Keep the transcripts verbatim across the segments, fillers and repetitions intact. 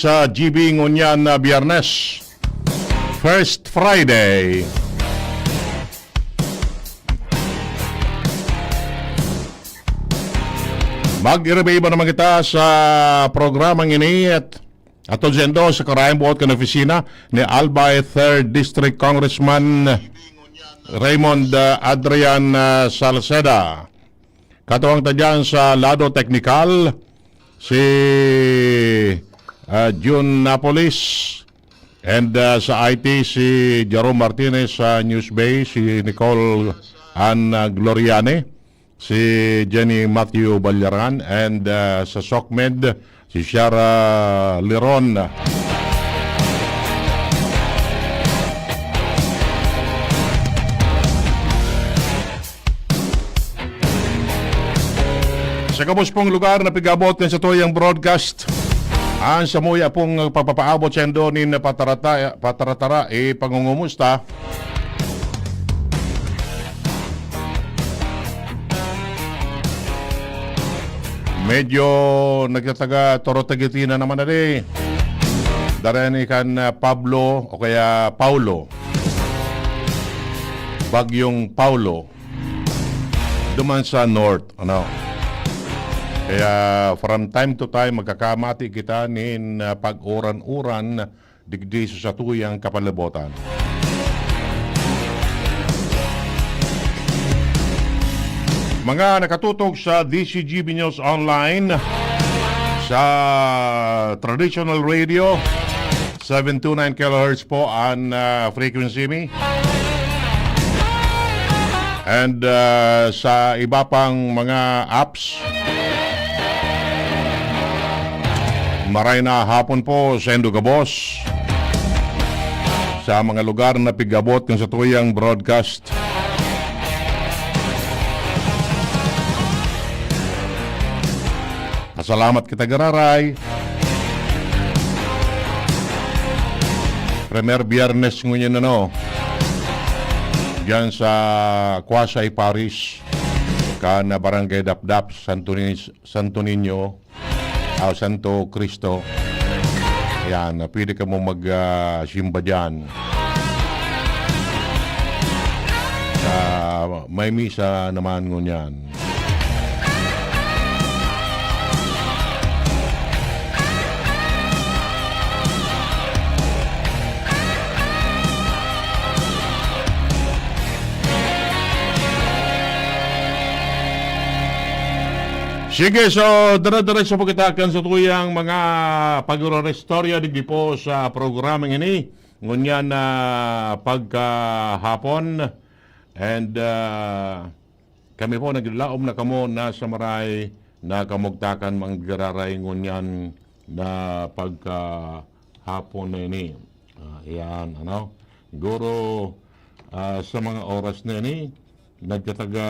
sa G B ngunyan na Biyernes, First Friday. Mag-iba-iba naman kita sa programang ini at atod saindo sa karayong buot kan opisina ni Albay Third District Congressman Raymond, ah, Adrian, ah, Salceda. Katuwang ta diyan sa lado teknikal, si, ah, Jun Napolis, and, ah, sa I T, si Jerome Martinez, sa News Bay, si Nicole Ann, ah, Gloriani, si Jenny Matthew Balyaran, and, ah, sa SOCMED, si Shara Leron. Sa gabos pong lugar na pig-abot kan satuyang broadcast, an samuya pong pagpapaabot saindo nin patarata-, pataratara, ipangungumusta. Medyo nagtataga Toro Tagitina naman na di. Darani kan, ah, Pablo o kaya Paulo. Bagyong Paulo. Duman sa North, ano. Kaya from time to time, magkakamati kita nin, ah, pag-uran-uran digdi sa satuyang kapalabotan. Mga nakatutok sa D C G B News Online, sa traditional radio, seven two nine kilohertz po ang, ah, frequency mi. And, ah, sa iba pang mga apps, maray na hapon po saindo gabos sa mga lugar na pig-abot kan satuyang broadcast. Pasalamat kita giraray. Primer Biyernes ngunyan, ano, diyan sa Quasi Parish kan Barangay Dapdap, Santo Ni-, Santo Niño, o Santo Cristo. Ayan, pwede kamo mag, ah, simba diyan. Ah, may misa naman ngunyan. Sige, so, dire-diretso po kita kan satuyang mga pagre-restorya digdi po sa programang ini. Ngunyan na pagkahapon. And, ah, kami po, naglalaom na kamo na sa maray na kamugtakan manggiraray ngunyan na pagkahapon na ini. Ah, iyan, ano? Siguro, ah, sa mga oras na ini, nagtataga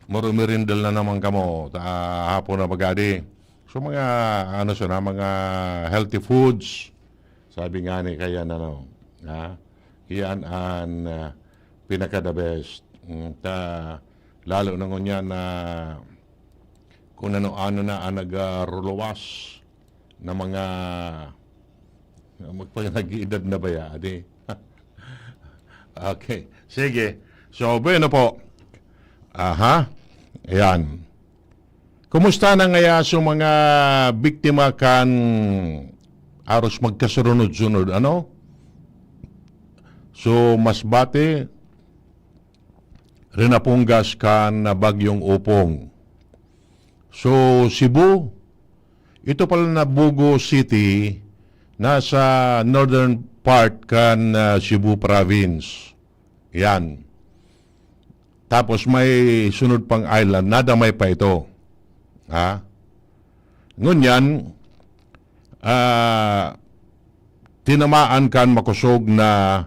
marumirindal na naman kamo, ta-, hapon na pag-adi. So, mga, ano siya na, mga healthy foods. Sabi nga ni kaya na, no? Ha? Iyan an, ah, pinaka-the best. Mm, ta, lalo na ngunyan na kung ano-ano na ang nagaruluwas na mga, magpa-, nag-iidad na ba ya, di? Okay. Sige. So, bueno po. Aha. Ayan. Kumusta na ngaya so mga biktima kan aros magkasurunod-sunod, ano? So, Masbate, rinapunggas kan Bagyong Opong. So, Cebu, ito pala na Bogo City, nasa northern part kan, ah, Cebu Province. Yan. Tapos may sunod pang island, nadamay pa ito. Ha? Ngunyan, ah, tinamaan kan makosog na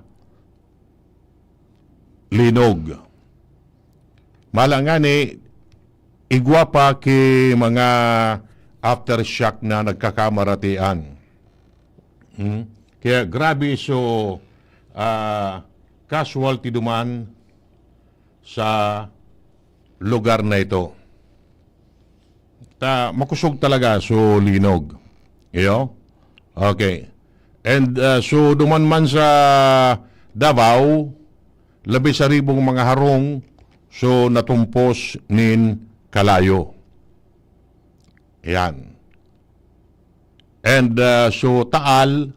linog. Mala ngani, igwa pa ki mga aftershock na nagkakamaratian. Hmm? Kaya grabe so, ah, casualty duman sa lugar na ito. Ta, makusog talaga so linog. Iyo? Okay. And, ah, so, duman man sa Davao, labi sa ribong mga harong, so, natumpos nin kalayo. Yan. And, ah, so, Taal,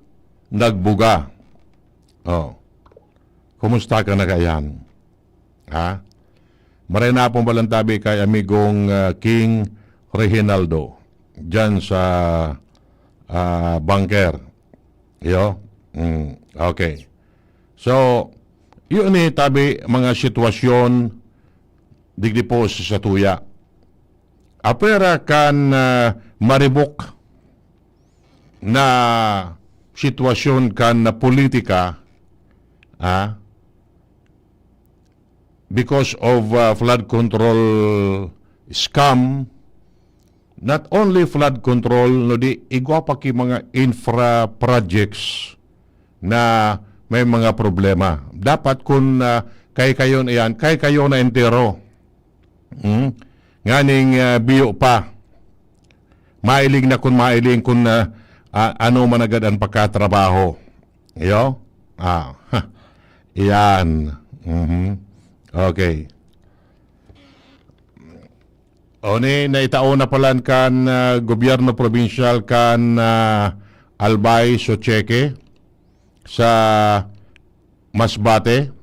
nagbuga. Oh. Kumusta ka na kaiyan? Ha? Maray na pong balantabi kay amigong, ah, King Reginaldo, dyan sa, ah, bunker. Yo? Mm, okay. So, yun ni tabi mga sitwasyon digdi po sa satuya. Apwera kan, ah, maribok na sitwasyon kan politika, ah, because of, ah, flood control scam, not only flood control, no, di igwa pa ki mga infra projects na may mga problema. Dapat kun, ah, kay kayo na yan, kay kayo na entero. Hmm? Nganing, ah, biyo pa. Mailing na kun mailing kun, ah, ah, ano man agad ang pagkatrabaho. Iyo? Ah, iyan. Mhm. Okay. O ni, naitao na palan kan, ah, gobyerno probinsyal kan, ah, Albay, Sucheque, sa Masbate,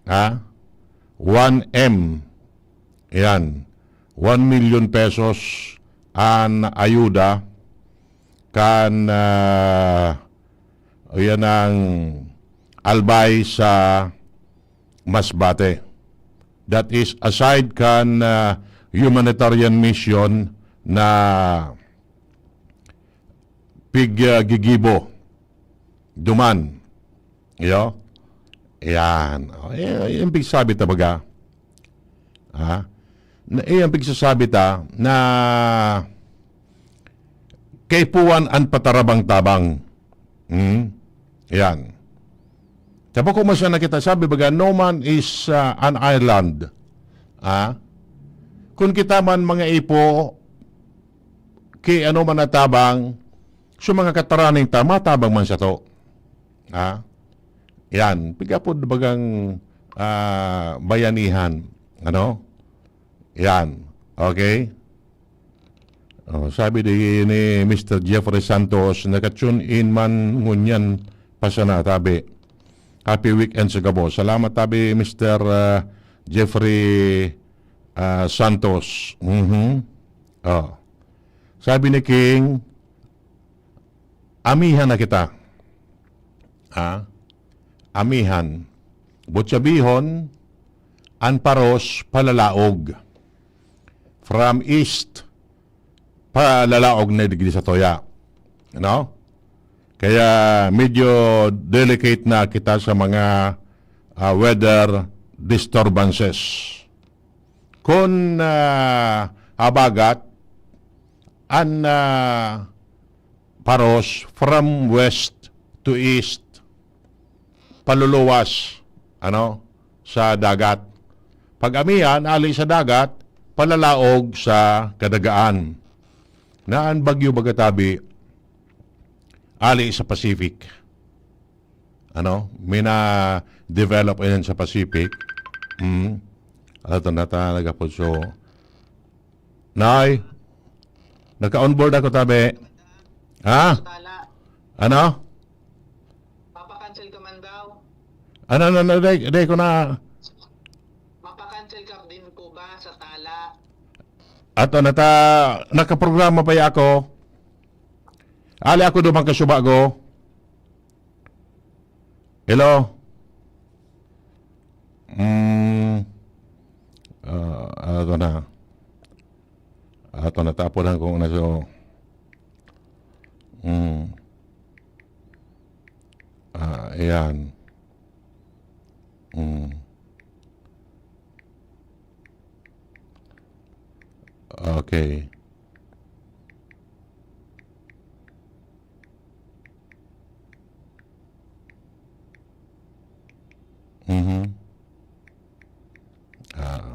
ha? One M. Yan. One million pesos an ayuda kan, ah, yan ang Albay sa Masbate. That is aside kan, ah, humanitarian mission na pig, ah, gigibo duman. Iyo? Yan. O, eh, yung pigsasabi ta baga. Ha? Na, eh, ang pigsasabi ta na kaipuhan an patarabang-tabang. Hmm? Yan. Tapos kung masya na kita, sabi baga, "No man is, ah, an island." Ha? Kung kita man mga ipo, ki ano man na tabang, so mga kataraning ta, matabang man sato. Ha? Yan. Pigapod bagang, ah, bayanihan. Ano? Yan. Okay? Oh, sabi di ni Mister Jeffrey Santos, "Naka-tune in man ngunyan pa sana, tabi. Happy weekend sa gabos." Salamat, tabi, Mister, ah, Jeffrey, ah, Santos. Mhm. Oh. Sabi ni King, "Amihan na kita." Ha? Amihan. Buot sabihon, an paros palalaog. From east, palalaog na digdi sa toya. No? Kaya medyo delicate na kita sa mga, ah, weather disturbances. Kun, ah, habagat, an, ah, paros from west to east, paluluwas, ano, sa dagat. Pag-amihan, ali sa dagat, palalaog sa kadagaan. Na an bagyo baga tabi, ali sa Pacific. Ano, may na-develop yan sa Pacific. Hmm. Ato na ta, nagapod so. Nay, naka-onboard ako, tabi. Ha? Tala. Ano? Papakancel ka man daw. Ano, ano, ano, day, day ko na. Mapakancel ka din po ba sa tala? Ato na ta, nakaprograma pa ya ako. Ali ako duman kasubago. Hello? Mm, ah, ato na. Ato na, taponan ko na so. Mm. Ah, ayan. Mm. Okay. Mhm. Ah.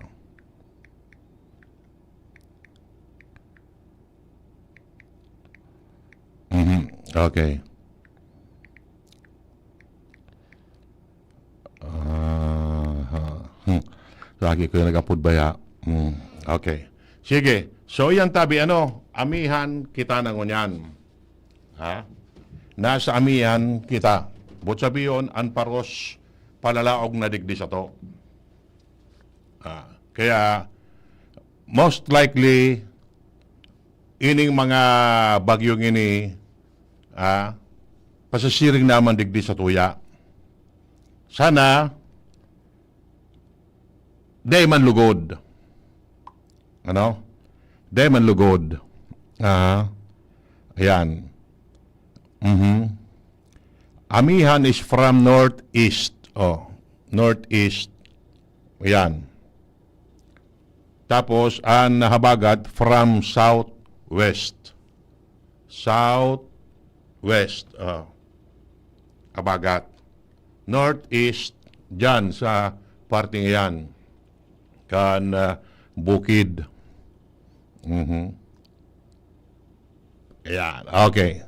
Mhm. Okay. Lagi ko yung nag-apod baya. Mm. Okay. Sige. So, yan tabi, ano, amihan kita na ngunyan. Ha? Nasa amihan kita. But sabiyon, an paros palalaog na digdi sato. Ah, kaya, most likely, ining mga bagyong ini, ah, pasisiring naman digdi sa tuya. Sana, di man lugod. Ano? Di man lugod. Ah, ayan. Mhm. Amihan is from northeast. Oh, northeast. Ayan. Tapos, an habagat from southwest. Southwest. Oh. Habagat. Northeast, dyan sa parting yan. Kan, ah, bukid. Mhm. Ayan. Okay.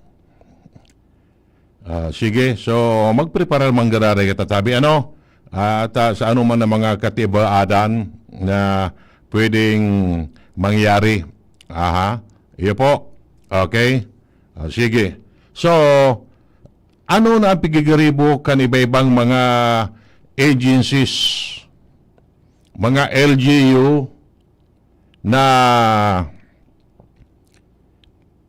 Ah, sige. So, magpreparar manggararay kita tabi. Ano? At, ah, sa anuman na mga katibaadan na pwedeng mangyari. Aha. Iyo po. Okay. Ah, sige. So, ano na ang pigigiribo kan iba-ibang mga agencies, mga L G U na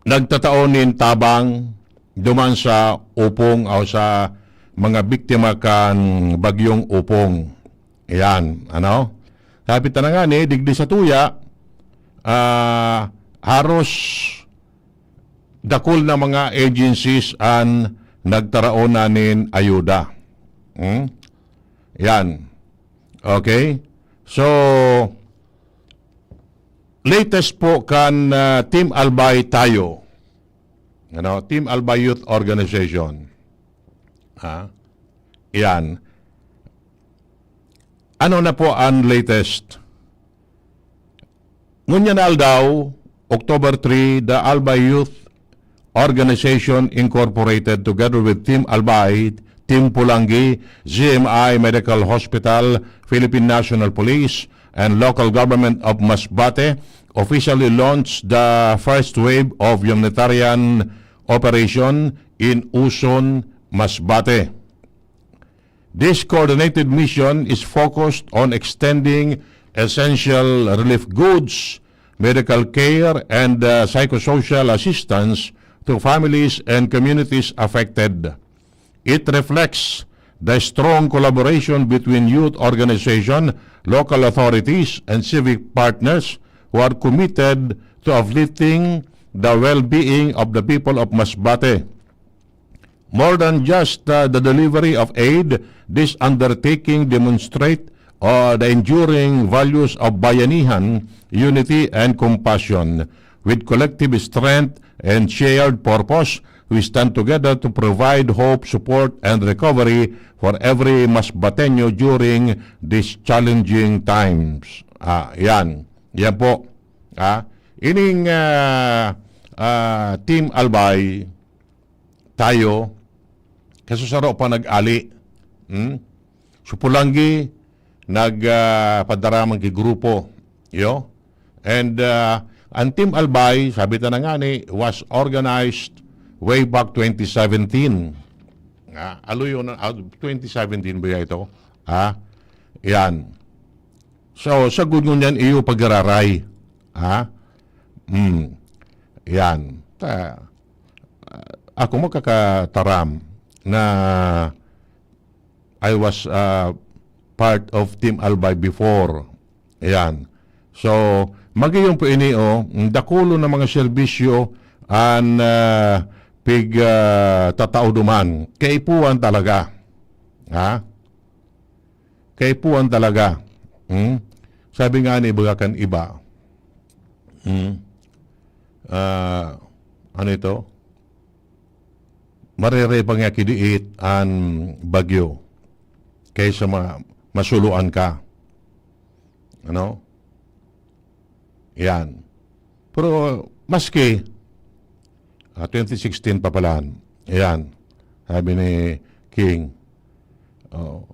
nagtatao nin tabang duman sa upong o sa mga biktima kan bagyong upong? Ayan, ano? Sabi ta na nga ni, digdi sa tuya, ah, haros dakul na mga agencies an nagtaraon na nin ayuda. Hmm? Yan. Okay? So, latest po kan, ah, Team Albay tayo. Ano? Team Albay Youth Organization. Ha? Yan. Ano na po ang latest? Ngunyan na aldaw, October three, the Albay Youth Organization Incorporated, together with Team Albay, Team Pulanggi, Z M I Medical Hospital, Philippine National Police, and local government of Masbate, officially launched the first wave of humanitarian operation in Uson, Masbate. This coordinated mission is focused on extending essential relief goods, medical care, and, uh, psychosocial assistance to families and communities affected. It reflects the strong collaboration between youth organization, local authorities, and civic partners who are committed to uplifting the well-being of the people of Masbate. More than just, uh, the delivery of aid, this undertaking demonstrate, uh, the enduring values of bayanihan, unity, and compassion. With collective strength and shared purpose, we stand together to provide hope, support, and recovery for every Masbateño during these challenging times. Ah, yan. Yan po. Ah, ining, ah, ah, Team Albay, tayo, kasusaro pa nag-ali. Hmm? So, Pulanggi, nag, ah, padaraman ki grupo. Yo? And, ah, ang Team Albay, sabi ta na nga ni, was organized way back twenty seventeen. Ah, aluyo na, ah, twenty seventeen ba yan ito? Ha? Yan. So, sagod ngunyan iyo pagiraray. Ha? Hmm. Yan. Ta-, ah, ako magkakataram na I was, ah, part of Team Albay before. Ayan. So, magiyong po ini, oh, dakulo na mga serbisyo an, ah, pig, ah, tatao duman. Kaipuhan talaga. Ha? Kaipuhan talaga. Hmm? Sabi nga ni iba kan iba, hmm? Ah, ano ito? Marere pa nga kidiit an bagyo kaysa ma-, masuluan ka. Ano? Yan. Pero maski, ah, twenty sixteen pa pala. Ayan. Sabi ni King, oh,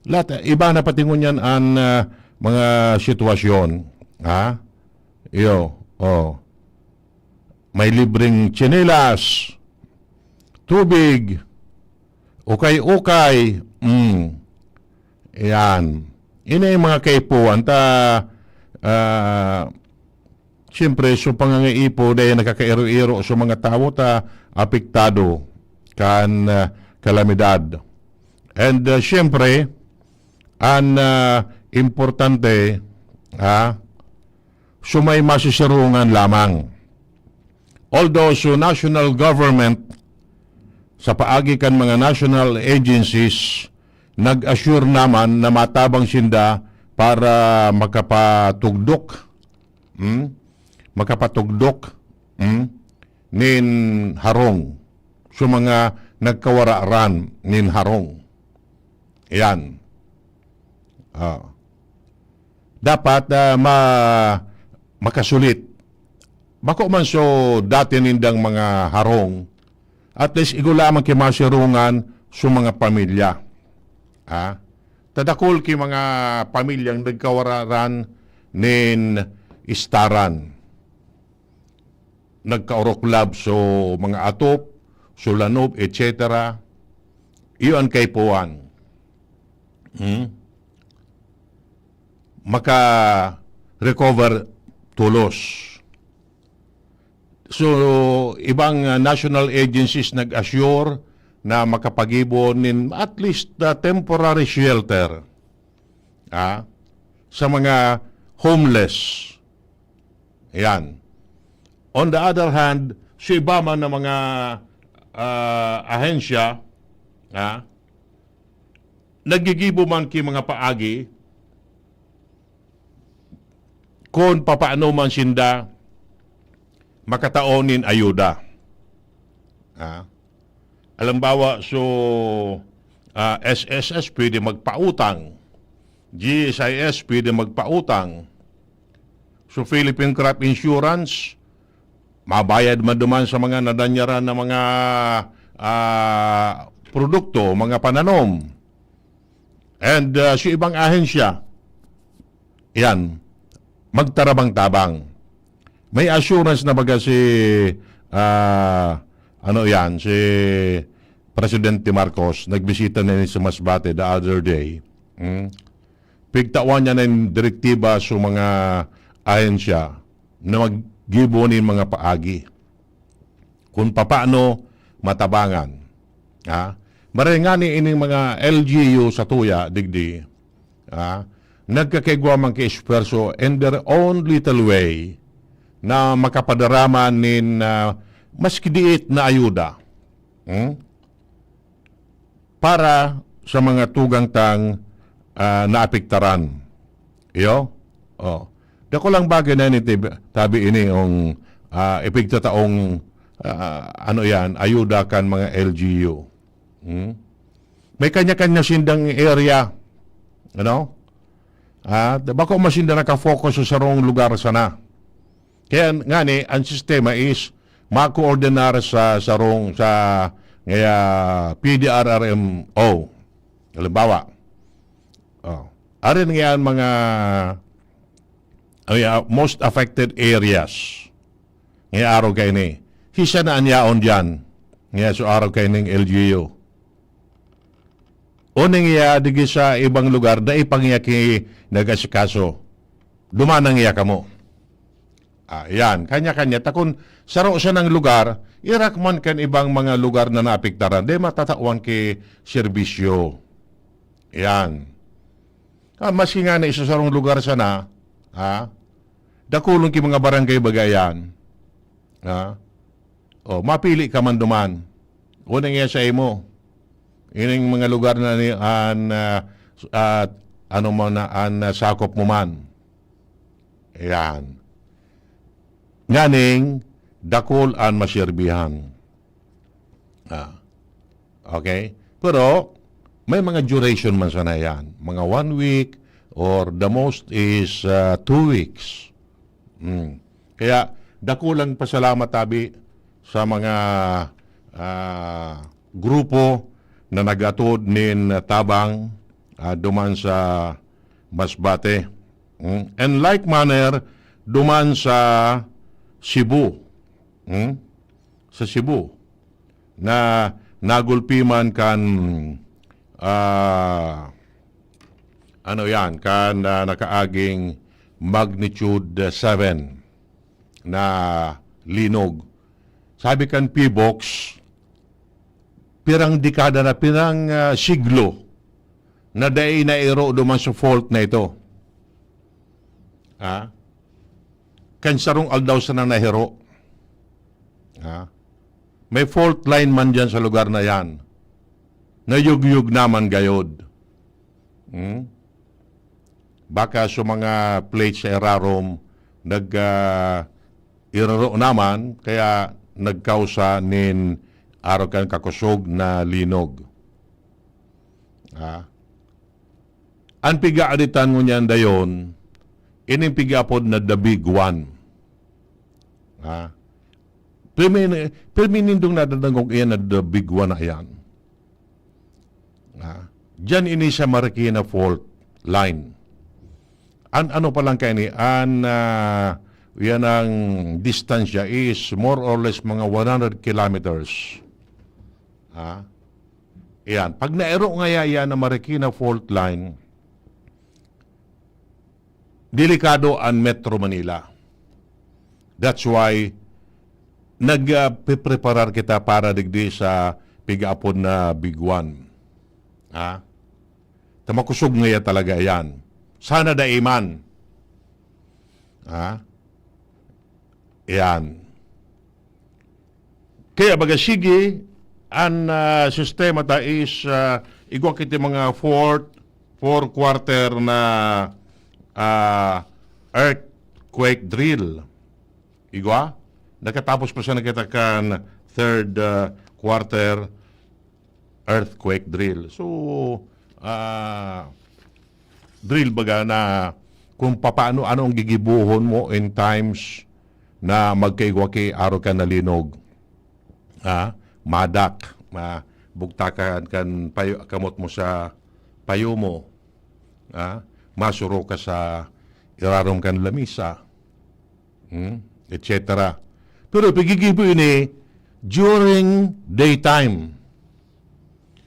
lahat, iba na pati ngunyan an, ah, mga sitwasyon, ha? Iyo, oh. May libreng tsinelas, tubig, ukay-ukay, mm. Yan. Ini ang mga kaipuhan ta, ah, siyempre, so pangangaipo, dahil nakakairo-iro sa mga tawo ta apektado kan, ah, kalamidad. And, ah, siyempre, an, ah, importante, ha, so may masisirungan lamang. Although so national government, sa paagi kan mga national agencies, nag-assure naman na matabang sinda para makapatugdok, hmm? Makapatugdok, hmm? Nin harong. So mga nagkawararan nin harong. Yan. Ah. Dapat, ah, ma-, makasulit. Bako man so dati nindang mga harong, at least igwa lamang ki masirungan so mga pamilya. Ha? Ta dakul ki mga pamilyang nagkawararan nin istaran. Nagkaoroklab so mga atop, so lanob, et cetera. Iyo an kaipuhan. Hmm? Maka-recover tolos. So, ibang, ah, national agencies nag-assure na makapagibo nin at least, ah, temporary shelter, ah, sa mga homeless. Ayan. On the other hand, sa iba man na mga, ah, ahensya, ah, naggigibo man ki mga paagi, kun papaano man sinda makatao nin ayuda. Ah, halimbawa, so, ah, S S S pwede magpautang, G S I S pwede magpautang, so Philippine Crop Insurance, mabayad man duman sa mga nadanyaran na mga, ah, produkto, mga pananom. And, ah, sa ibang ahensya, yan, magtarabang-tabang. May assurance na baga si, ah, ano yan, si Presidente Marcos, nagbisita na ni sa Masbate the other day. Hmm? Pigtawan niya na yung direktiba sa mga ahensya na maggibo nin mga paagi. Kung papaano matabangan. Ha? Maray ngani ining mga L G U sa tuya, digdi, ha? Nagkakaigwa man ki esfuerso in their own little way na makapadarama nin, ah, maski diit na ayuda. Hmm? Para sa mga tugang tang, ah, naapektaran. Iyo? Oh. Dakulang bagay na ini, tab-, tabi ini ang, ah, ipigtataong, ah, ano yan, ayuda kan mga L G U. Hmm? May kanya-kanya sindang area. Ano? Ah, bako masinda nakafocus sa sarong lugar sana. Kaya ngani, ang sistema is makoordinar sa sarong, sa ngaya P D R R M O. Halimbawa, oh, arin ngaya ang mga, ay, ah, most affected areas ngaya araw kaini. Siya na an yaon diyan. Ngaya so araw kaining L G U. O ning iya digdi sa ibang lugar, dai pa niya ki nag-asikaso. Duman na niya kamo. Ah, yan. Kanya-kanya. Ta kun saro sanang lugar, irak man kan ibang mga lugar na naapektaran, di matatawan ki serbisyo. Yan. Ah, maski nga na isa sarong lugar sana, ha? Dakulon ki mga barangay baga yan. Ha? O, mapili ka man duman. Una nga sa imo. Ining mga lugar na ni, an, ah, at ano mo na, an, ah, sakop mo man. Ayan. Nganing, dakul an maserbihan. Ah. Okay? Pero, may mga duration man sana yan. Mga one week, or the most is, ah, two weeks. Mm. Kaya, dakulang pasalamat tabi sa mga, ah, grupo na nag-atod nin tabang, ah, duman sa Masbate. Hmm? And like manner, duman sa Cebu. Hmm? Sa Cebu. Na nagulpi man kan, ah, ano yan, kan, ah, nakaaging magnitude seven na linog. Sabi kan PHIVOLCS, pirang dekada na, pirang, ah, siglo na dai nairo duman sa fault na ito. Ha? Kan sarong aldaw sana nahiro. Ha? May fault line man diyan sa lugar na yan. Nayugyug naman gayod. Hmm? Baka sa mga plates sa irarom, nag, ah, iraro naman, kaya nagkausa nin arog kan kakosog na linog. Ha? An pigaaditan ngunyan dayon, ining pigaapod na the big one. Ha? Pirmi, pirmi nindong nadadangog iyan na the big one na iyan. Ha? Diyan ini sa Marikina Fault Line. An ano pa lang kaini, an, ah, yan ang distansya is more or less mga one hundred kilometers. Ha? Yan. Pag nairo ngaya yan ang Marikina Fault Line, delikado an Metro Manila. That's why nag, ah, pe-, preparar kita para digdi sa pigaapod na big one. Ha? Ta makosog ngaya talaga yan. Sana dai man. Ha? Yan. Kaya baga sige, an, ah, sistema ta is, ah, igwa kita mga fourth, four quarter na, ah, earthquake drill. Igwa? Nakatapos pa sana kita kan third, ah, quarter earthquake drill. So, ah, drill baga na kung papaano, ano ang gigibohon mo in times na magkaigwa ki arog kan na linog. Ah, madak, ma-, bugtakan kan payo, kamot mo sa payo mo. Ah, masuro ka sa irarom kan lamisa. Hmm? Et cetera. Pero pigigibo ini during daytime.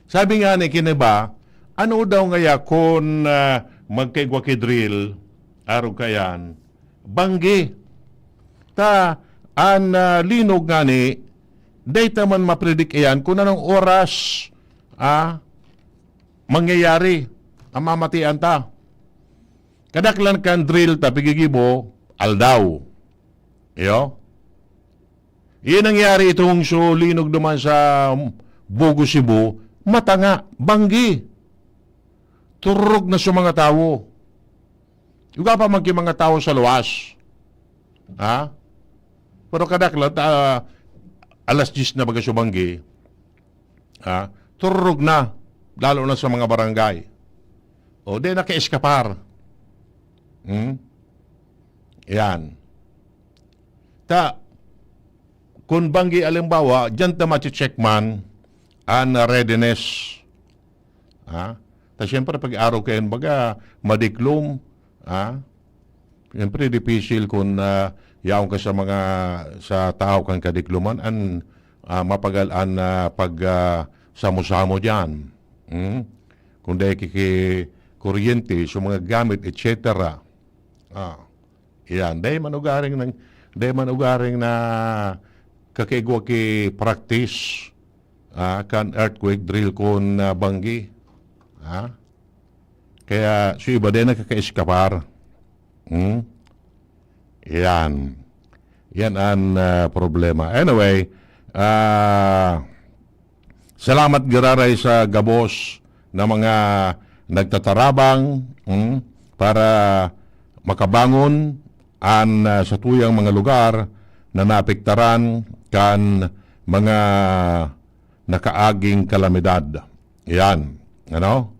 Sabi nga ni kiniba, ano daw ngaya kun, ah, magkaigwa ki drill, arog kayan, banggi. Ta, an, ah, linog ngani, dai ta man mapredict iyan kun anong oras, ah, mangyayari, ang mamatian ta. Kadaklan kan drill ta pigigibo, aldaw. Iyo? Iyan nangyari itong so linog naman sa Bogo, Cebu, matanga, banggi. Turog na sa mga tawo. Igwa pa man ki mga tawo sa luwas. Ha? Pero kadaklan, ah, alas diyes na baga sa banggi. Ha? Turog na, lalo na sa mga barangay. O, di nakaeskapar. Hmm? Yan. Ta, kung banggi, alimbawa, diyan ta mache-check man an readiness. Ha? Ta, siyempre, pag araw kayo, baga, madiklom, ha? Siyempre, dipisil kung, ah, yaon ka sa mga, sa tao kan kadikloman, an, ah, mapagal an, ah, pag, ah, samo-samo diyan. Hmm? Kung dahil kiki-, kuryente, sa mga gamit, et cetera. Ah, yan. Dahil man ugaring nang, dahil man ugaring na kakaigwa ki practice, ah, kan earthquake drill kun, ah, banggi. Ha? Kaya sa iba din nakakaeskapar. Hmm? Yan. Yan ang, ah, problema. Anyway, ah, salamat giraray sa gabos na mga nagtatarabang, hmm, para makabangon an, ah, satuyang mga lugar na naapektaran kan mga nakaaging kalamidad. Yan. Ano?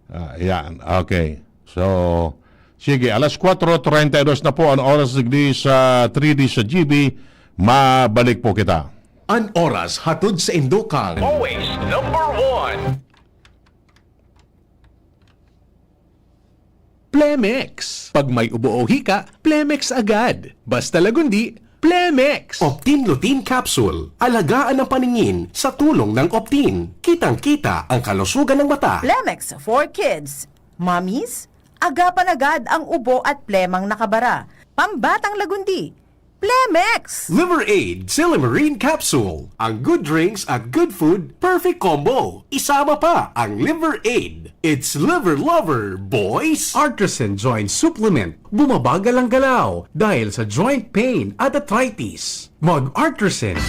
Ah, yan. Okay. So, sige, alas kwatro treinta y dos na po ang oras digdi sa three D sa G B. Mabalik po kita. An oras hatod sa Indokal. Always number one. Plemex. Pag may ubo o hika, Plemex agad. Basta Lagundi, Plemex. Optin Lutein Capsule. Alagaan ang paningin sa tulong ng Optin. Kitang-kita ang kalusugan ng mata. Plemex for Kids. Mommies, agapan agad ang ubo at plemang nakabara. Pambatang Lagundi, Plemex! Liver Aid Silymarin Capsule. Ang good drinks at good food, perfect combo. Isama pa ang Liver Aid. It's Liver Lover, boys! Artisan Joint Supplement. Bumabagal ang galaw dahil sa joint pain at arthritis. Mag Artisan.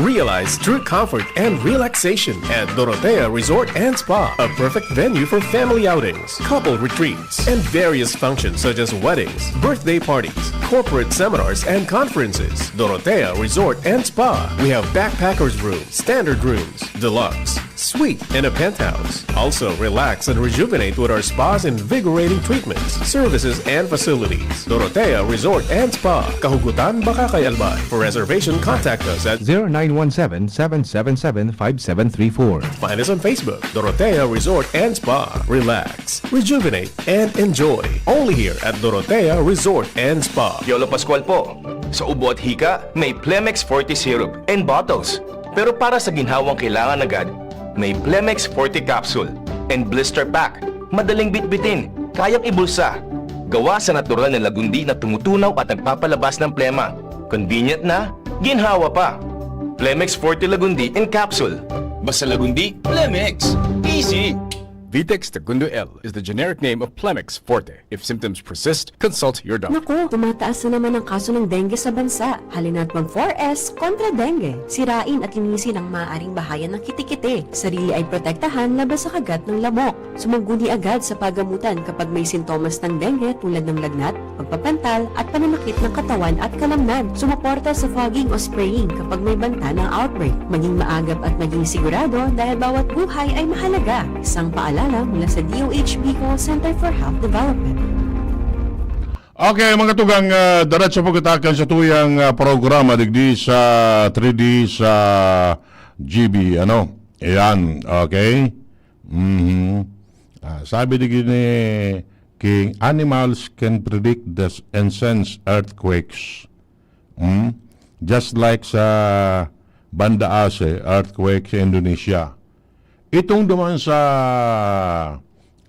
Realize true comfort and relaxation at Dorotea Resort and Spa, a perfect venue for family outings, couple retreats, and various functions such as weddings, birthday parties, corporate seminars, and conferences. Dorotea Resort and Spa. We have backpackers room, standard rooms, deluxe, suite, and a penthouse. Also, relax and rejuvenate with our spa's invigorating treatments, services, and facilities. Dorotea Resort and Spa, Kahugutan, Bacacay, Albay. For reservation, contact us at zero nine one seven, seven seven seven, five seven three four. Find us on Facebook, Dorotea Resort and Spa. Relax, rejuvenate, and enjoy. Only here at Dorotea Resort and Spa. Yolo Pascual po. Sa ubo at hika, may Plemex Forte Syrup and bottles. Pero para sa ginhawang kailangan agad, may Plemex Forte Capsule and Blister Pack. Madaling bitbitin, kayang ibulsa. Gawa sa natural na lagundi na tumutunaw at nagpapalabas ng plema. Convenient na, ginhawa pa. Plemex Forte Lagundi in Capsule. Basta Lagundi, Plemex. Easy! Vitex Segundo L is the generic name of Plemex Forte. If symptoms persist, consult your doctor. Naku, tumataas na naman ang kaso ng dengue sa bansa. Halina't mag four S kontra dengue. Sirain at linisin ang maaaring bahayan ng kitikite. Sarili ay protektahan laban sa kagat ng lamok. Sumangguni agad sa pagamutan kapag may sintomas ng dengue tulad ng lagnat, pagpapantal, at pananakit ng katawan at kalamnan. Sumuporta sa fogging o spraying kapag may banta ng outbreak. Maging maagap at maging sigurado dahil bawat buhay ay mahalaga. Isang paalala mula sa D O H Bicol Center for Health Development. Okay, mga tugang, ah, diretso po kita kan sa tuyang, ah, programa digdi sa three D sa G B, ano? Ayan, okay? Mhm. Ah, sabi digdi ni King, animals can predict the s- and sense earthquakes. Hmm? Just like sa Banda Aceh earthquake sa Indonesia. Itong duman sa,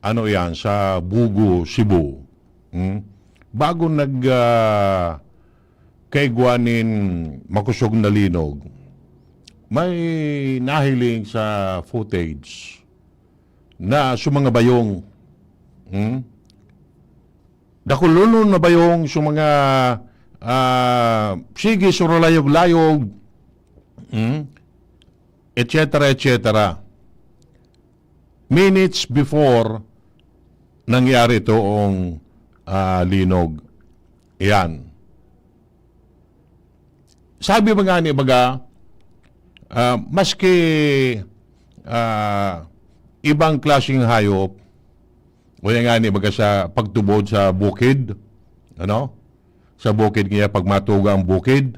ano yan, sa Bugo, Cebu. Hmm? Bago nag, ah, kaigwa nin makosog na linog, may nahiling sa footage na sa mga bayong. Hmm? Dakulon na bayong sa mga, ah, sige, suralayog-layog, hmm? Et cetera, et cetera. Minutes before nangyari toong, ah, linog. Yan. Sabi ba nga ni baga, ah, maski, ah, ibang klaseng hayop, o yan nga ni baga sa pagtubod sa bukid, ano? Sa bukid niya, pag matuga ang bukid,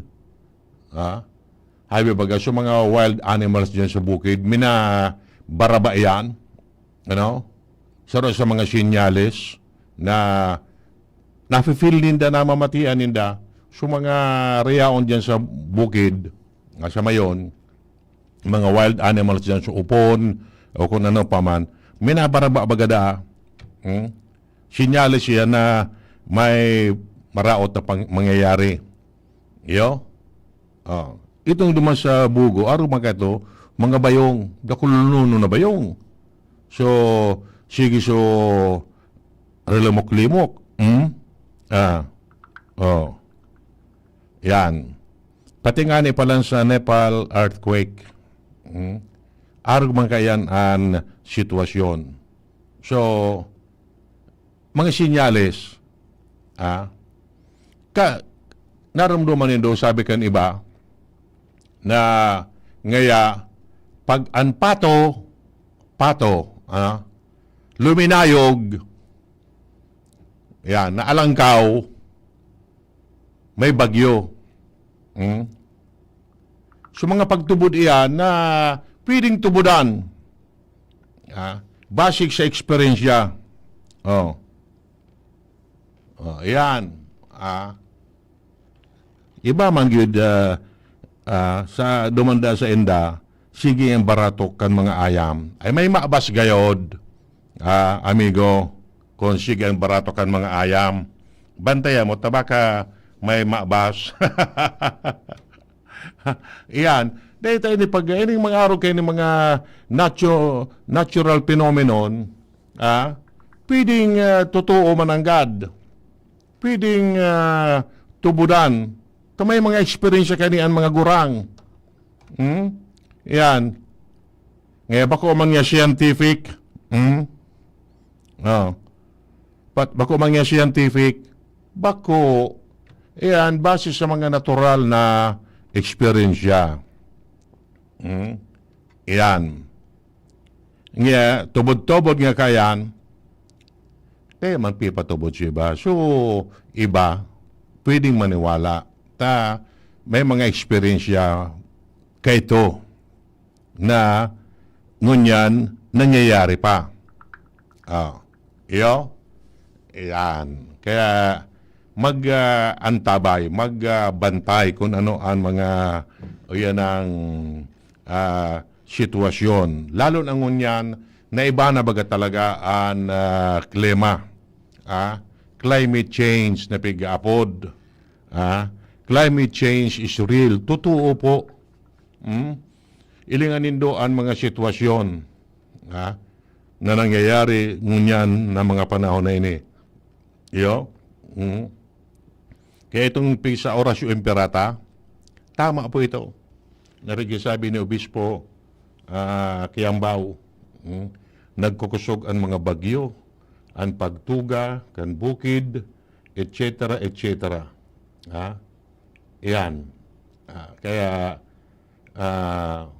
ha? Sabi baga, sa mga wild animals dyan sa bukid, minabaraba yan, ano? Saro sa mga sinyales na nafe-feel ninda, namamatian ninda, sa mga reyaon dyan sa bukid, nga sa mayon, mga wild animals dyan sa upon, o kung ano pa man, minabaraba baga da, hmm? Sinyales yan na may maraot na pang-, mangyayari. Iyo? Ah, itong duman sa Bugo, arog man kaito, mga bayong, dakulon na bayong. So, sige, so, relamok-limok. Hmm? Ah, oh. Yan. Pati nga ni palan sa Nepal earthquake. Hmm? Arog man kayan an sitwasyon. So, mga sinyales, ah, ka, naramdaman nindo, sabi kan iba, na ngaya, pag an pato, pato, ah, luminayog, yan, naalangkaw, may bagyo. Hmm? So, mga pagtubod iyan na pwedeng tubudan. Ah, basig sa eksperyensya. Oh. Oh, yan. Ah. Iba man gyud, ah, ah, sa dumanda sa inda, sige ang baratok kan mga ayam. Ay, may mabas gayod, ah, amigo, kung sige ang baratok kan mga ayam. Bantayan mo, ta baka may mabas. Iyan. Dahil tayo ni pag, ining mga arog kayo ni mga natu-, natural phenomenon, ah, pwedeng, ah, totoo man ang God. Pwedeng, ah, tubudan. Ta may mga eksperyensya kani an mga gurang. Hmm? Yan. Nga bako man nga scientific. Hmm? Oh. Pat, bako man nga scientific. Bako. Yan, base sa mga natural na eksperyensya. Hmm? Yan. Nga, tubod-tubod nga kayan, kaya man pipatubod sa iba. So, iba, pwedeng maniwala. Ta, may mga eksperyensya kaito na ngunyan nangyayari pa. Ah, iyo? Yan. Kaya mag, ah, antabay, mag, ah, bantay kung ano ang mga, o yan ang, ah, sitwasyon. Lalo na ngunyan, na iba na baga talaga ang, ah, klima. Ah, climate change na pig-aapod. Ah, climate change is real. Totoo po. Hmm? Ilingan nindo ang mga sitwasyon, ha, na nangyayari ngunyan na mga panahon na ini. Iyo? Hmm. Kaya itong pig sa Oratio Imperata, tama po ito. Narigi sabi ni Obispo, ah, Kiambao, hmm, nagkukusog ang mga bagyo, ang pagtuga, kan bukid, et cetera, et cetera. Ha? Iyan. Ah, kaya, ah,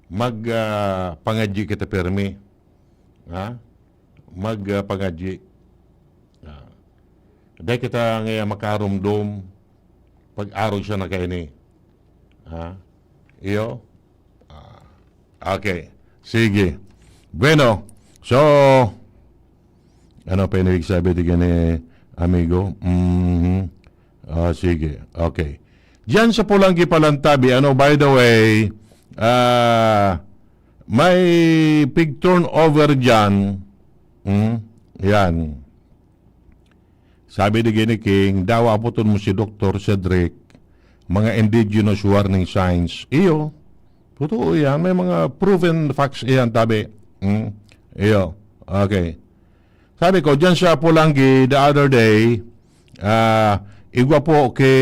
mag, ah, pangadyi kita pirmi. Ha? Mag, ah, pangadyi. Ah. Dai kita ngaya makarumdom pag-arog siya na kaini. Ha? Iyo? Ah. Okay. Sige. Bueno, so, ano pa yung ibig sabi di gani, amigo? Mhm. Ah, sige. Okay. Diyan sa Pulanggi Palantabi, ano, by the way, ah, may pig turnover diyan. Hmm? Yan. Sabi ni Gini King, dawa apoton mo si Doktor Cedric, mga indigenous warning signs. Iyo. Totoo yan. May mga proven facts iyan, tabi. Hmm? Iyo. Okay. Sabi ko, dyan sa Pulanggi, the other day, ah, igwa po ki,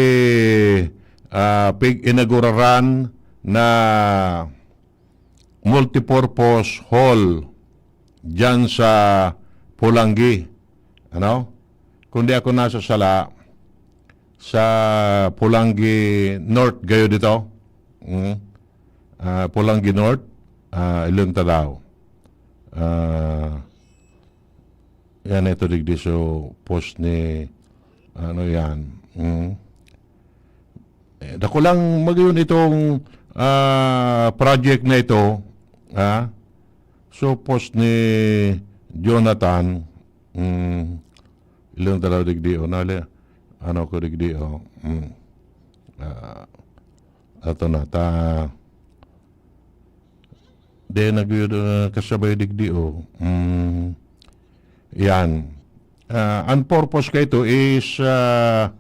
ah, pig-inauguraran na multipurpose hall dyan sa Pulanggi. Ano? Kung di ako nasa sala, sa Pulanggi North gayo dito. Mm. Ah, Pulanggi North, ah, Ilong Tadao. Ah, yan ito digdi so post ni, ano yan. Mm. Eh, dako lang magayon itong, ah, project na ito, ha? So, post ni Jonathan, mm, Ilong Tadao digdi, o, nali, ano ko digdi, o, mm. Ah, ato na, ta, di na gyud, ah, kasabay digdi, o. Mm, yan. Ah, ang purpose kaito is, ah,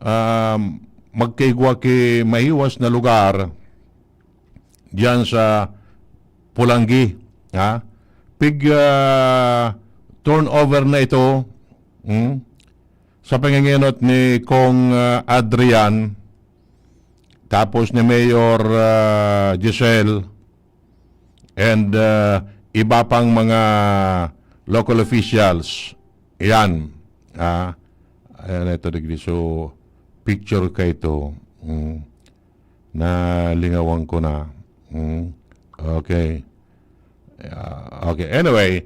um, magkaigwa ki mahiwas na lugar diyan sa Pulanggi, ha? Pig, ah, turnover na ito, hmm? Sa pangingenot ni Cong, ah, Adrian, tapos ni Mayor, ah, Giselle, and, ah, iba pang mga local officials. Yan. Ah, ayan ito, digdi. So, picture kaito. Mm. Nalingawan ko na. Mm. Okay. Ah, okay. Anyway,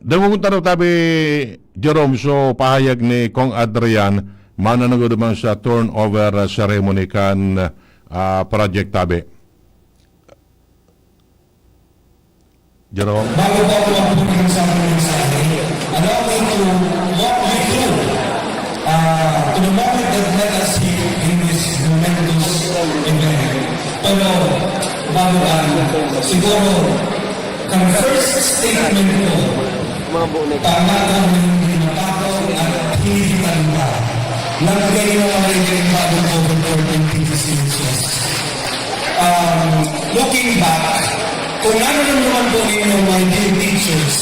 dangon ta na tabi, Jerome, so pahayag ni Cong Adrian, mananagod naman sa turnover, ah, ceremony kan, ah, project tabi. Jerome? Bago pa po ang pagkakasama ng mensahe, allow me to walk you through, ah, to the moment that let us see in this momentous event. Pero bago ang siguro, ang first statement ko, tama ko na hindi matakaw at hindi tanda. Lagay mo ang mga ibang bagong overboard ng P T C H S. Um, looking back, kung nararamdaman po ninyo, my dear teachers,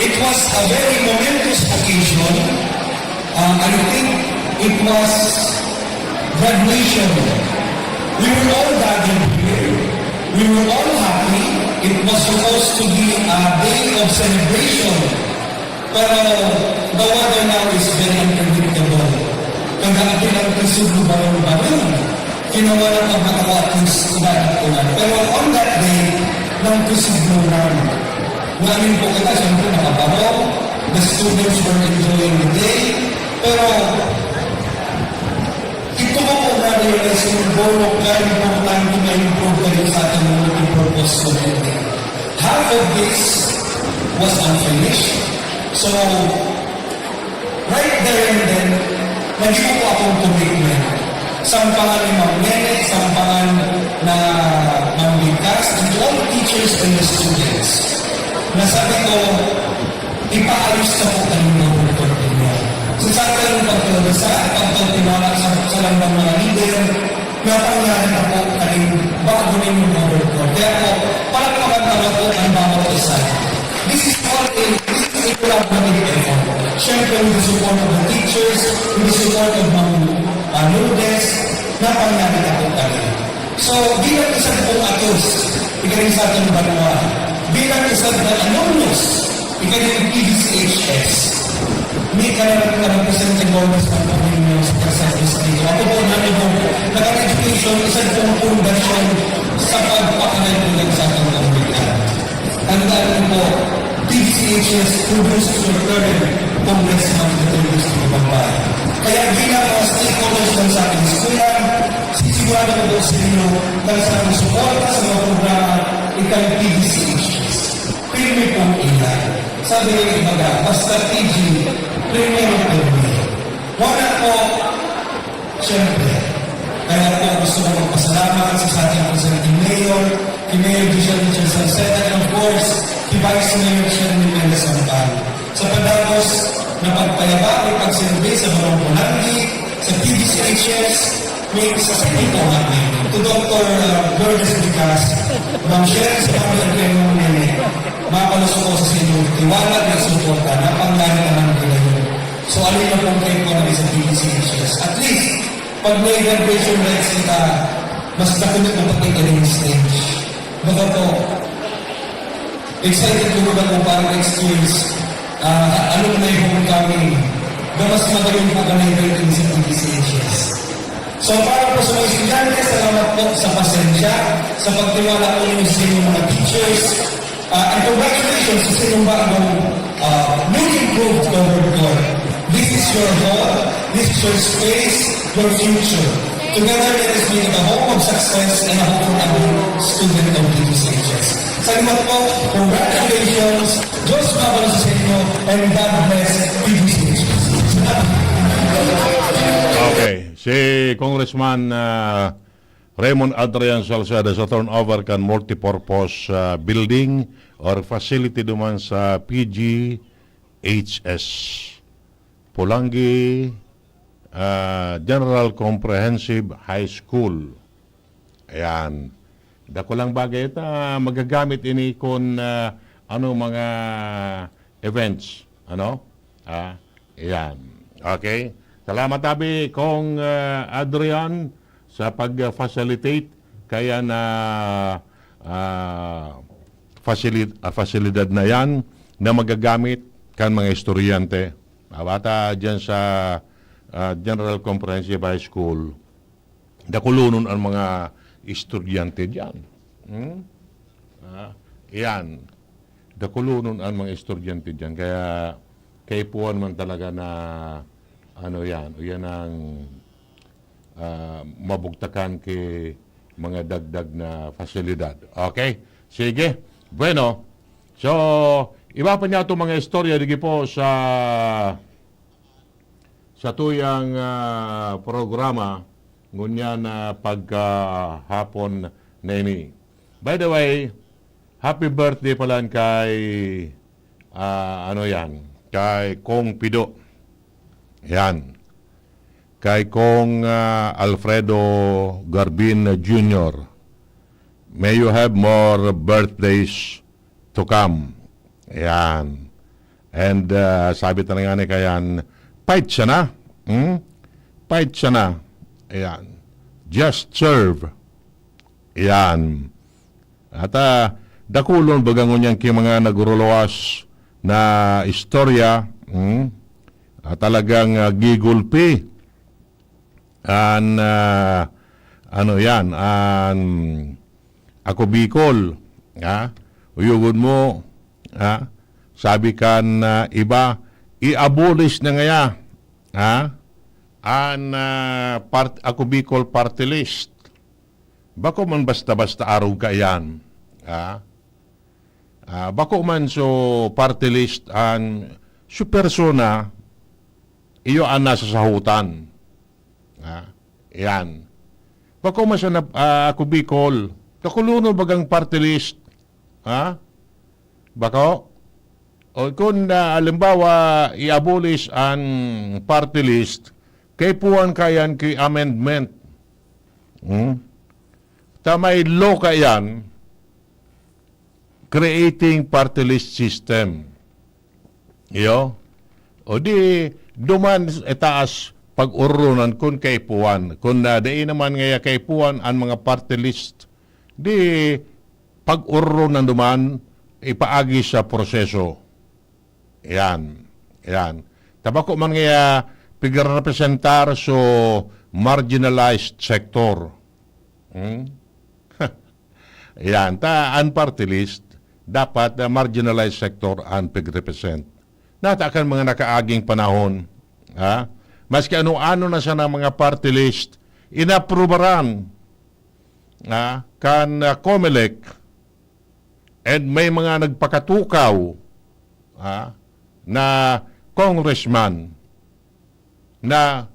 it was a very momentous occasion. Uh, I think it was graduation. We were all gathered here. We were all happy. It was supposed to be a day of celebration. Pero the weather now is very unpredictable. Kagabi lang kusog mo barong-barong. Ginawa ng pagmatawa at ng kumain. Pero on that day, nang kusog mo lang. Namin po kita, siyempre nakabarong. The students were enjoying the day. Pero ito ko po na-realize yung bolo ka importante ma-improve kayo sa ating multipurpose community. Half of this was unfinished. So, right there and then, naging po akong commitment. Sampangan ni Ma'am Nene, sampangan na Ma'am Ligtas, and to all the teachers and the students. Nasabi ko, ipaayos na po kayo ng report ninyo. So, sa atin ang pagpapasa, pagpapinala sa, sa lambang mga leader, napangyari na po kayo bago ninyong report. Kaya po, palakpakan na po ang bawat isa. This is all a, this is a collaborative effort. Siyempre, with the support of the teachers, with the support of Ma'am, uh, Lourdes, napangyari na po kami. So, bilang isa pong atos, ikarin sa ating banwa, bilang isa na alumnus, ikarin P D C H S, may karapatan na representative members ng pamilya sa Karsas Distrito. Ako po, nani po, nag-education, isa pong pundasyon sa pagpakanan sa ating komunidad. Tandaan niyo po, P D C H S produced your current congressman in the third district of Albay. Kaya bilang mga stakeholders ng sa ating eskwela, sisigurado ko po sa inyo na sa ating suporta sa mga programa, ikang P D C H S. Pirmi pong iyan. Sabi ng iba nga, basta P G, primero pirmi. Wala po, siyempre. Kaya po gusto ko magpasalamat sa, sa ating Presidente Mayor, kay Mayor Giselle Richard Salceda, and of course, kay Vice Mayor Sherwin Mendez Sampal. Sa padagos na pagpayabak at pagsilbi sa Barong Polangui, sa P D C H S, may isa sa inyo po nga, to Doctor Lourdes Bicas, Ma'am Sherwin, sa mga nagkayong nene, mapalusok ko sa inyong tiwala at suporta na pangyari naman nila yun. So, alin na pong kayo po na sa P D C H S? At least, pag may graduation rites kita, mas nakunit mo pati ka rin stage. Baka po, excited ko na po para next year's, ah, alumni homecoming na mas magayon po ka na yung rating sa P D C H S. So, para po sa mga estudyante, salamat po sa pasensya, sa pagtiwala po ninyo sa inyong mga teachers. Ah, and congratulations sa inyong bagong, ah, new improved covered court. This is your hall, this is your space, your future. Together, let us make it a home of success and a home for every student of P D C H S. Salamat po, congratulations, Diyos mabalos sa inyo, and God bless P D C H S. Okay, si Congressman ah, Raymond Adrian Salceda sa turnover kan multipurpose ah, building or facility duman sa P G H S, Polangui ah, General Comprehensive High School. Ayan. Dakulang bagay ito. Ah, magagamit ini kun ah, ano, mga events. Ano? Ah, ayan. Okay. Salamat, abi, Kong ah, Adrian, sa pag-facilitate kaya na ah, facility, ah, fasilidad na yan na magagamit kan mga estudyante. Mabata dyan sa ah, General Comprehensive High School, dakulonon ang mga estudyante dyan. Hmm? Ah, yan. Dakulonon ang mga estudyante dyan. Kaya kaipuhan man talaga na ano yan, o yan ang ah, mabugtakan ki mga dagdag na pasilidad. Okay? Sige. Bueno. So, iba pa niya itong mga istorya digi po sa sa tuyang, ah, programa ngunyan na pagkahapon na ini. By the way, happy birthday pala kay, ah, ano yan, kay Kong Pido. Yan. Kay Kong, ah, Alfredo Garbin Junior. May you have more birthdays to come. Yan. And, ah, sabi talaga ni Kayan, "Fight siya na." Hmm? "Fight siya na." Ayan. "Just serve." Ayan. At, ah, dakulon baga ngunyan ki mga naguruluwas na istorya, hmm? Ah, talagang, ah, gigulpi an, ah, ano yan, an Ako Bicol, ha? Uyugon mo, ha? Sabi kan, ah, iba, i-abolish na ngaya, ha? An, ah, part-, Ako Bicol party list. Bako man basta-basta arog kaiyan, ha? Ah, bako man so party list an su persona, iyo an nasa sahutan. Ha? Yan. Bako man sa nap-, ah, Ako Bicol, kakulono bagang party list. Ha? Bako? O kun, ah, halimbawa, i-abolish an party list, kaipuhan kaiyan ki amendment. Hmm? Ta may law kaiyan, creating party list system. Iyo? O di, duman itaas pag-ororonan kun kaipuhan. Kun, ah, dai naman ngaya kaipuhan an mga party list, di pag-ororonan duman ipaagi sa proseso. Yan. Yan. Ta bako man ngaya pigrepresentar so marginalized sector. Hmm? Yan. Ta an party list, dapat, ah, marginalized sector an pigrepresent. Nata kan mga nakaaging panahon, ha? Maski ano-ano na sana mga party list, inaprubaran, ha, kan, ah, Comelec, and may mga nagpakatukaw, ha, na congressman na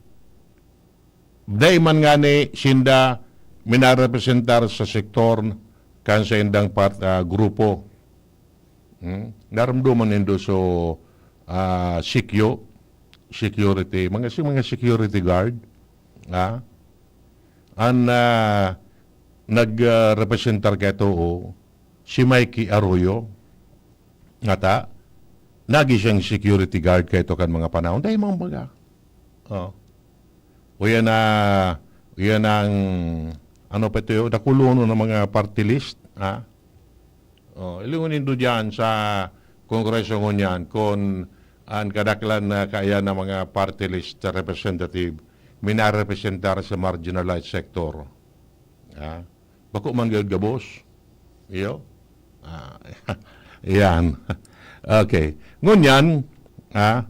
dai man ngani sinda minarepresentar sa sektor kan saindang part-, ah, grupo. Hmm? Naramdaman nindo so, ah, sikyo, security, mga, si mga security guard, ah, an, ah, nag, ah, representar kaito, oh, si Mikey Arroyo. Ngata, nagi siyang security guard kaito kan mga panahon. Dai man baga. Oh. O yan na, yan ang, ano pa ito yun? Dakulonon ng mga party list, ha? Oh, ilingon nindo diyan sa Kongreso ngunyan kung an kadaklan na kaya ng mga party list representative minarepresentar sa marginalized sector. Ha? Bako man gayod gabos. Iyo? Ah, yan. Okay. Ngunyan, ha?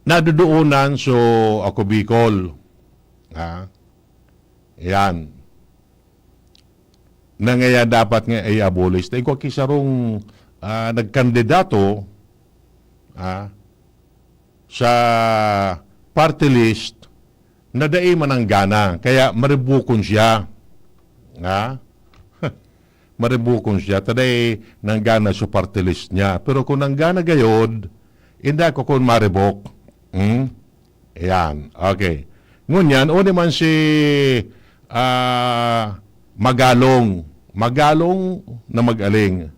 Nadodoonan so Ako Bicol. Ha? Yan. Na ngaya dapat nga i-abolish. Ta igwa ki sarong, ah, nagkandidato, ah, sa party list na dai mananggana, kaya maribukon siya. Ha? Maribukon siya, ta dai nanggana sa party list niya. Pero kung nanggana gayod, inda ko kun maribok. Hmm? Ayan. Okay. Ngunyan, uni man si, ah, Magalong. Magalong na mag-aling.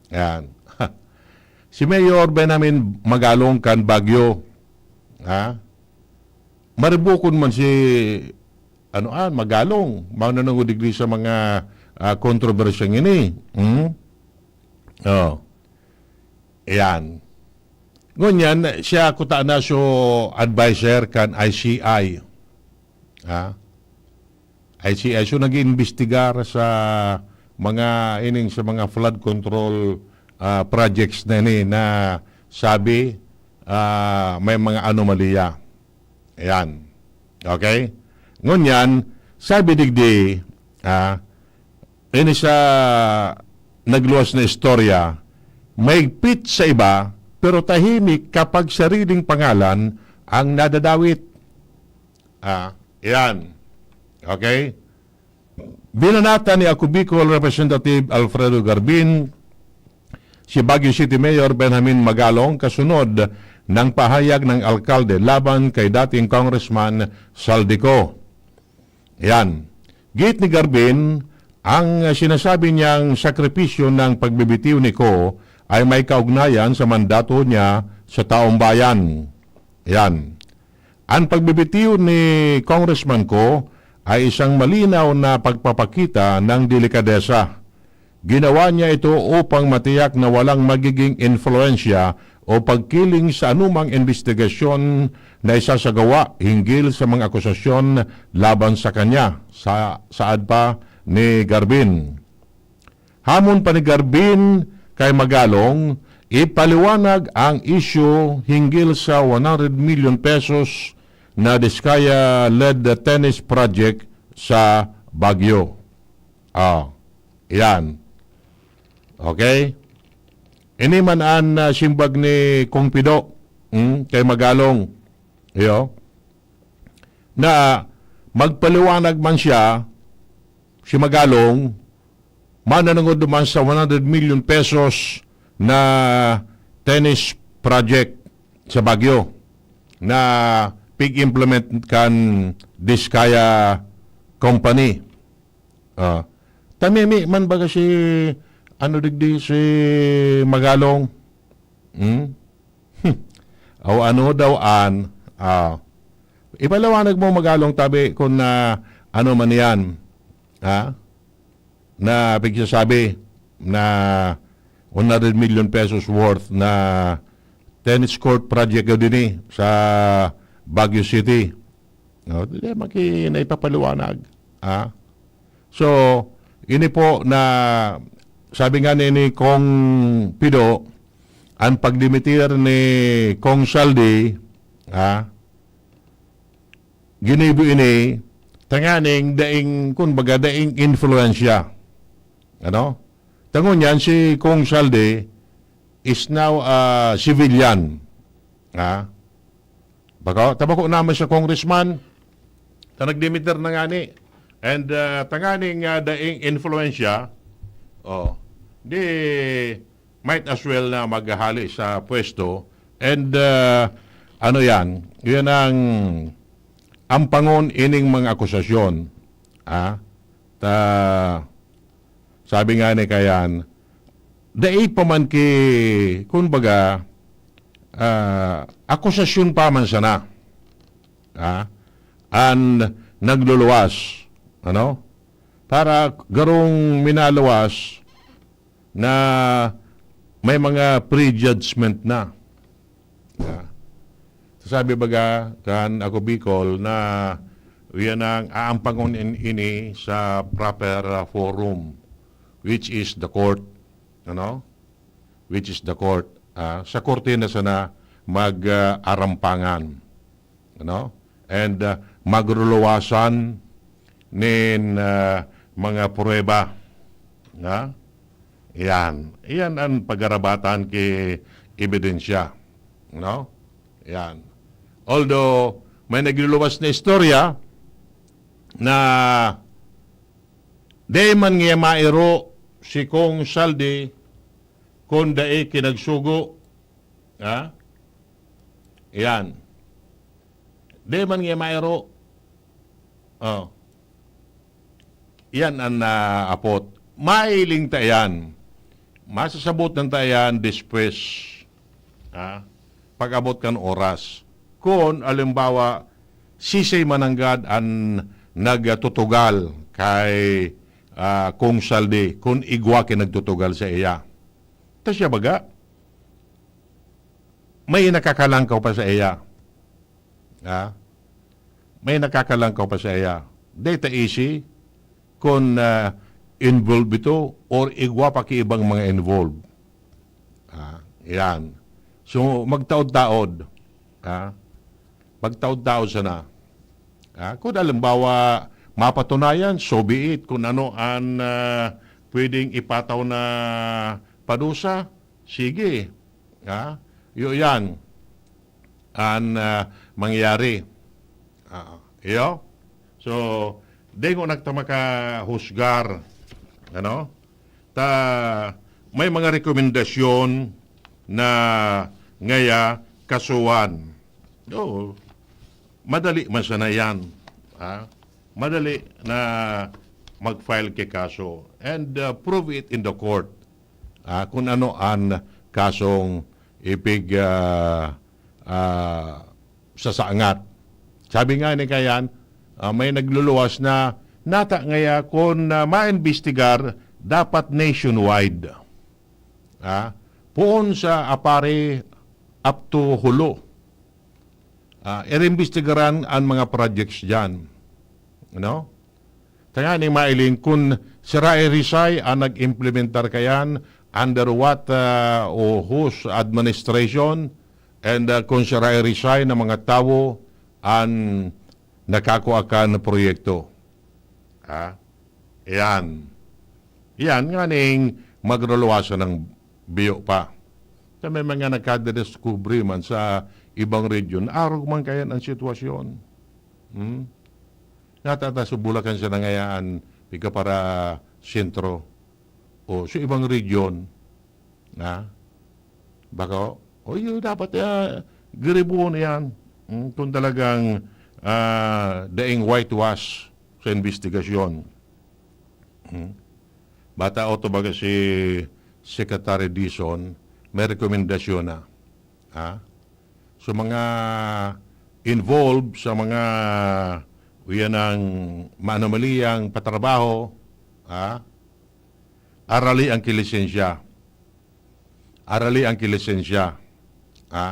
Ayan. Si Mayor Benjamin Magalong kan Baguio. Ha? Maribukon man si, ano, ah, Magalong. Mananangod digdi sa mga, ah, kontrobersyang ini. Hmm? Oh. Ayan. Ngunyan, siya kuta na so adviser kan I C I. Ha? I C I. So, nag-iimbestigar sa mga ining, sa mga flood control, ah, projects na ini na sabi, ah, may mga anomalya. Ayan. Okay? Ngunyan, sabi digdi, ah, ini sa nagluwas na istorya, mahigpit sa iba, pero tahimik kapag sariling pangalan ang nadadawit. Ah, yan. Okay? Binanatan ni Ako Bicol Representative Alfredo Garbin si Baguio City Mayor Benjamin Magalong kasunod ng pahayag ng alkalde laban kay dating Congressman Saldico. Yan. Giit ni Garbin, ang sinasabi niyang sakripisyo ng pagbibitiw ni Ko ay may kaugnayan sa mandato niya sa taong bayan. Yan. Ang pagbibitiw ni Congressman Ko ay isang malinaw na pagpapakita ng delikadesa. Ginawa niya ito upang matiyak na walang magiging influensya o pagkiling sa anumang imbestigasyon na isasagawa hinggil sa mga akusasyon laban sa kanya, sa saad pa ni Garbin. Hamon pa ni Garbin kay Magalong, ipaliwanag ang isyu hinggil sa one hundred million pesos na Diskaya-led tennis project sa Baguio. Ah, yan. Okay? Ini man an, ah, simbag ni Kong Pido, hmm, kay Magalong. Iyo. Na magpaliwanag man siya, si Magalong, mananangod naman sa one hundred million pesos na tennis project sa Baguio na pig-implement kan Diskaya Company. Ah, tamimi man baga si, ano digdi, si Magalong? Hmm? Aw ano daw an, ah, ipaliwanag mo Magalong tabi kung na ano man yan, ha? Na pigsasabi na one hundred million pesos worth na tennis court project daw din eh, sa Baguio City. No, di maki-, naipapaliwanag, ha? So, ini po na sabi nga ni, ni Kong Pido, ang pagdimitir ni Kong Saldi, ha? Ginibo ini tanganing daing, kumbaga, daing influensya. Ano? Tangon yan, si Kong Saldi is now a civilian. Ha? Bako, tabako naman sa congressman, ta nagdimiter na ngani. And, ah, tanganing, ah, daing influensya, oh, di might as well na maghali sa pwesto. And, ah, ano yan? Yan ang ampangon ining mga akusasyon. Ah, ta, sabi nga ni Kayan, dai pa man ki, kumbaga, ah, akusasyon pa man sana. Ah, an nagluluwas, ano? Para garong minaluwas na may mga prejudgment na. Ah. Sabi baga kan Ako Bicol na iyan ang aampangon in-, ini sa proper, ah, forum, which is the court, ano? Which is the court. Ah, sa korte na sana mag, ah, arampangan, ano? And, ah, magruluwasan nin, ah, mga pruweba. Ha? Iyan. Iyan ang pagharabatan ki ebidensya. No? Iyan. Although, may nagluluwas na istorya na di man niya mairo si Kong Saldi kun dai ki nagsugo. Ha? Iyan. Di man niya mairo. Oh. Iyan an naapot. Mailing ta iyan. Masasabotan ta iyan despues. Ha? Pag-abot kan oras. Kun, alimbawa, sisay mananggad an nagtutugal kay, ah, Kong Saldi, kun igwa ki nagtutugal sa iya. Ta siya baga, may nakakalangkaw pa sa iya. Ha? May nakakalangkaw pa sa iya. Dai ta easy kun, ah, involved ito or igwa pa ki ibang mga involved. Ah, yan. So, magtaod-taod. Ah, magtaod-taod sana. Ah, kung halimbawa, mapatunayan, so be it. Kung ano ang, ah, pwedeng ipataw na padusa, sige. Ah, yun yan. an, ah, mangyari. Ah, iyo. So, dengo na kita makahusgar, ano? Ta, may mga rekomendasyon na ngaya kasuhan. Oo. Madali man sana yan. Ha? Madali na mag-file ki kaso. And, uh, prove it in the court. Ah, kung ano an kasong ipig, ah, ah, sasangat. Sabi nga ni Kayan, ah, may nagluluwas na nata ngaya kun, ah, maimbestigar, dapat nationwide. Ah, poon sa Aparri up to Jolo. Ah, irimbestigaran an mga projects diyan. Ano? Tanganing mailing kun si Rae Rizai an nag-implementar kayan, under what, ah, o whose administration, and, ah, kun si Rae Rizai na mga tawo an nakakua kan proyekto. Ha? Iyan. Iyan, nganing magruluwasan ng biyo pa. Sa may mga nagkadiskubre man sa ibang region, arog man kayan ang sitwasyon. Hmm? Natata sa Bulacan siya nangayaan, piga para sentro. O, sa ibang region, ha? Baka, o, yun, dapat, ah, giribuon yan. Hmm, kung talagang, ah, daing whitewash sa investigasyon. Hmm? Bata o to baga si Secretary Dizon, may rekomendasyon na. Ha? So, mga involved sa mga, uyan ang maanomaliyang patrabaho, ha? Arali ang kilisensya. Arali ang kilisensya. Ha?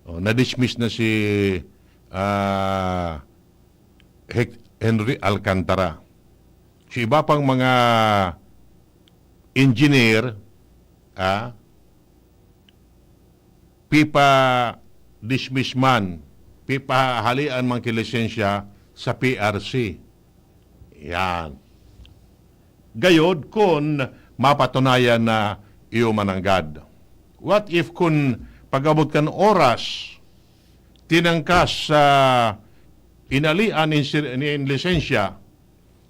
O, na-dismiss na si, ah, Hec-, Henry Alcantara. Si iba pang mga engineer, ah, pipa-dismiss man, pipahalian man ki lisensya sa P R C. Yan. Gayod kun mapatunayan na iyo mananggad. What if kun pag-abot kan oras, tinangkas sa inalian nin sir-, nin lisensya,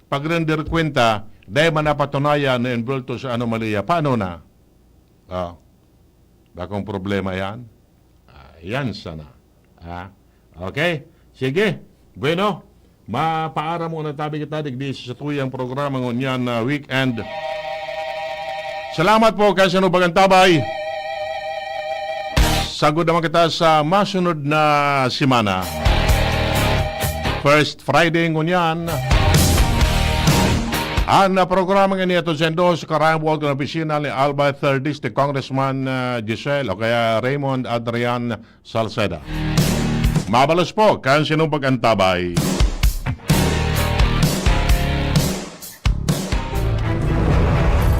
pag-render kwenta, dai man napatunayan na involved to sa anomalya, paano na? Ah, bakong problema yan? Ah, yan sana. Ah, okay? Sige. Bueno, mapaaram muna tabi kita digdi sa tuyang programa ngunyan na weekend. Salamat po kan sinubag an tabay. Sagod naman kita sa masunod na semana. First Friday ngunyan. An programa ngani ato sa Endos, karayang buwag na opisina ni Albay third District Congressman, ah, Giselle o kaya Raymond Adrian Salceda. Mabalos po kan sinubag an tabay.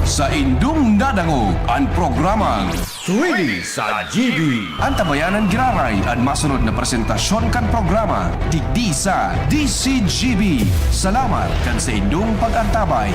Sa indong nadangog an programang Three D sa G B. Antabayanan giraray an masunod na presentasyon kan programa digdi sa D C G B. Salamat kan sa indong pag-antabay.